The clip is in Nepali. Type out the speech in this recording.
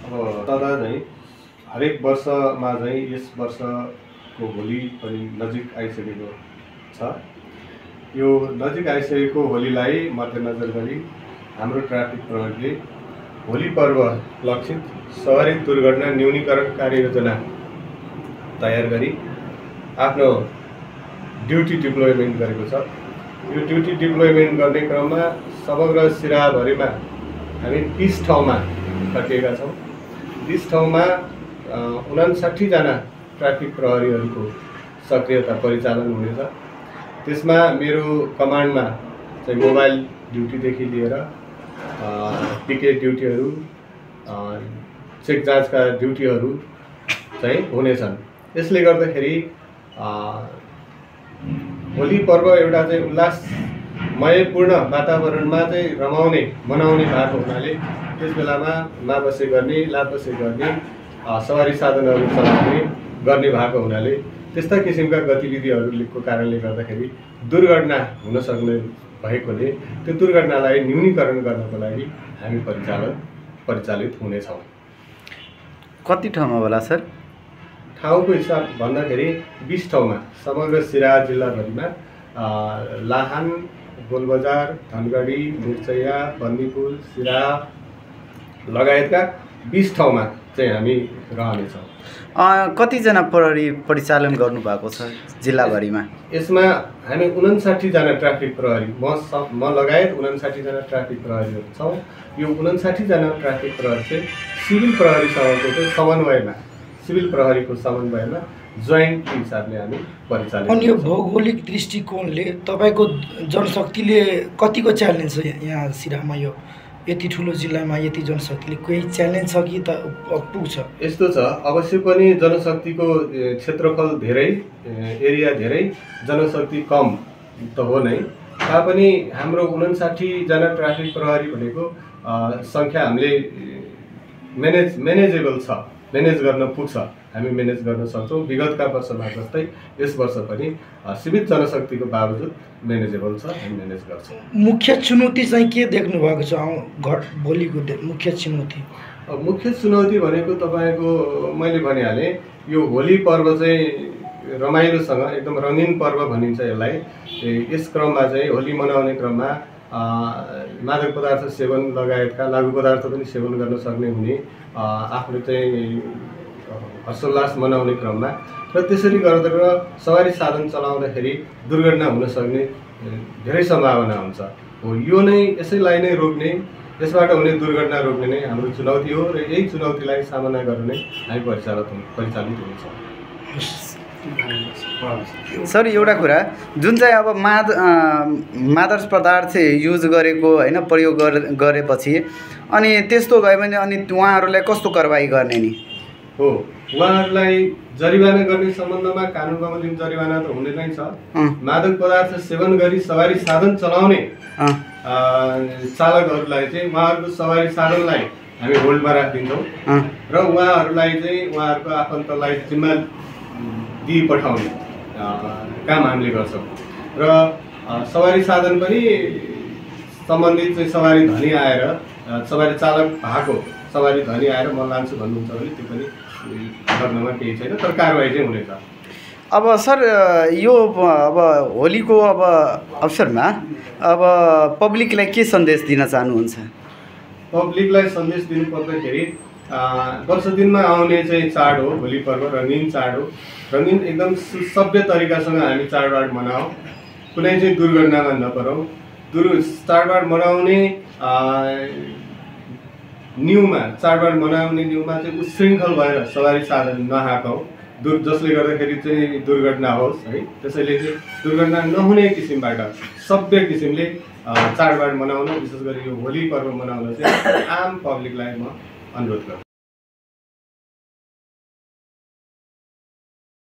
अब तदा चाहिँ हरेक वर्षमा चाहिँ यस वर्षको होली पनि नजिक आइसकेको छ। यो नजिक आइसकेको होलीलाई मध्यनजर गरी हाम्रो ट्राफिक प्रहरीले होली पर्व लक्षित सवारी दुर्घटना न्यूनीकरण कार्ययोजना तयार गरी आफ्नो ड्युटी डिप्लोयमेन्ट गरेको छ। यो ड्युटी डिप्लोयमेन्ट गर्ने क्रममा समग्र सिराभरिमा हामी 30 ठाउँमा खटिएका छौँ। 30 ठाउँमा 59 जना ट्राफिक प्रहरीहरूको सक्रियता परिचालन हुनेछ। त्यसमा मेरो कमान्डमा चाहिँ मोबाइल ड्युटीदेखि लिएर पिकेट ड्युटीहरू, चेक जाँचका ड्युटीहरू चाहिँ हुनेछन्। यसले गर्दाखेरि होली पर्व एउटा चाहिँ उल्लासमयपूर्ण वातावरणमा चाहिँ मनाउने भएको हुनाले त्यस बेलामा लापसे गर्ने सवारी साधनहरू चलाउने गर्ने भएको हुनाले त्यस्ता किसिमका गतिविधिहरूको कारणले गर्दाखेरि दुर्घटना हुन सक्ने भएकोले त्यो दुर्घटनालाई न्यूनीकरण गर्नको लागि हामी परिचालित हुनेछौँ। कति ठाउँमा होला सर? ठाउँको हिसाब भन्दाखेरि 20 ठाउँमा समग्र सिरा जिल्लाभरिमा लाहान, गोलबजार, धनगढी, मिर्चैया, बन्दीपुर, सिरा लगायतका 20 ठाउँमा चाहिँ हामी रहनेछौँ। कतिजना प्रहरी परिचालन गर्नुभएको छ जिल्लाभरिमा? यसमा हामी 59 जना ट्राफिक प्रहरी, म लगायत 59 जना ट्राफिक प्रहरीहरू छौँ। यो 59 जना ट्राफिक प्रहरी चाहिँ सिभिल प्रहरीसँगको चाहिँ समन्वयमा, सिभिल प्रहरीको समन्वयमा जोइन्ट हिसाबले हामी परिचालन। अनि यो भौगोलिक दृष्टिकोणले तपाईँको जनशक्तिले कतिको च्यालेन्ज छ यहाँ सिरामा? यो यति ठुलो जिल्लामा यति जनशक्तिले कोही च्यालेन्ज छ कि त पुग्छ? यस्तो छ, अवश्य पनि जनशक्तिको क्षेत्रफल धेरै, एरिया धेरै, जनशक्ति कम त हो नै। तापनि हाम्रो 59 जना ट्राफिक प्रहरी भनेको सङ्ख्या हामीले म्यानेजेबल छ, म्यानेज गर्न पुग्छ, हामी म्यानेज गर्न सक्छौँ। विगतका वर्षमा जस्तै यस वर्ष पनि सीमित जनशक्तिको बावजुद म्यानेजेबल छ, हामी म्यानेज गर्छौँ। मुख्य चुनौती चाहिँ के देख्नु भएको छ भोलिको मुख्य चुनौती? मुख्य चुनौती भनेको तपाईँको मैले भनिहालेँ, यो होली पर्व चाहिँ रमाइलोसँग एकदम रङ्गीन पर्व भनिन्छ यसलाई। यस क्रममा चाहिँ होली मनाउने क्रममा मादक पदार्थ सेवन लगायतका लागु पदार्थ पनि सेवन गर्न सक्ने हुने, आफ्नो चाहिँ हर्षोल्लास मनाउने क्रममा र त्यसरी गर्दा सवारी साधन चलाउँदाखेरि दुर्घटना हुन सक्ने धेरै सम्भावना हुन्छ। हो, यो नै यसैलाई नै रोक्ने, यसबाट हुने दुर्घटना रोक्ने नै हाम्रो चुनौती हो र यही चुनौतीलाई सामना गर्न नै हामी परिचालित हुन्छौँ। सर, एउटा कुरा जुन चाहिँ अब मादक पदार्थ युज गरेको होइन, प्रयोग गरेपछि अनि त्यस्तो गयो भने अनि उहाँहरूलाई कस्तो कारबाही गर्ने नि? हो, उहाँहरूलाई जरिवाना गर्ने सम्बन्धमा कानुन बमोजिम जरिवाना त हुने नै छ। मादक पदार्थ सेवन गरी सवारी साधन चलाउने चालकहरूलाई चाहिँ उहाँहरूको सवारी साधनलाई हामी होल्डमा राखिदिन्छौँ र उहाँहरूलाई चाहिँ उहाँहरूको आफन्तलाई जिम्मा दिई पठाउने काम हामीले गर्छौँ र सवारी साधन पनि सम्बन्धित चाहिँ सवारी धनी आएर, सवारी चालक भएको सवारी धनी आएर म लान्छु भन्नुहुन्छ भने त्यो पनि गर्नमा केही छैन, तर कारवाही चाहिँ हुनेछ। अब सर, यो अब होलीको अब अवसरमा अब पब्लिकलाई के सन्देश दिन चाहनुहुन्छ? पब्लिकलाई सन्देश दिनु पर्दाखेरि वर्ष दिनमा आउने चाहिँ चाड हो होली पर्व, रङ्गीन चाड हो। रङ्गीन एकदम सभ्य तरिकासँग हामी चाडबाड मनाऊ, कुनै चाहिँ दुर्घटनामा नपरौँ। चाडबाड मनाउने न्यूमा, चाडबाड मनाउने न्यूमा चाहिँ उच्छृङ्खल भएर सवारी साधन नहाँकौँ, जसले गर्दाखेरि चाहिँ दुर्घटना होस् है। त्यसैले चाहिँ दुर्घटना नहुने किसिमबाट सभ्य किसिमले चाडबाड मनाउन, विशेष गरी यो होली पर्व मनाउन चाहिँ आम पब्लिकलाई म अनुरोध गर्छु।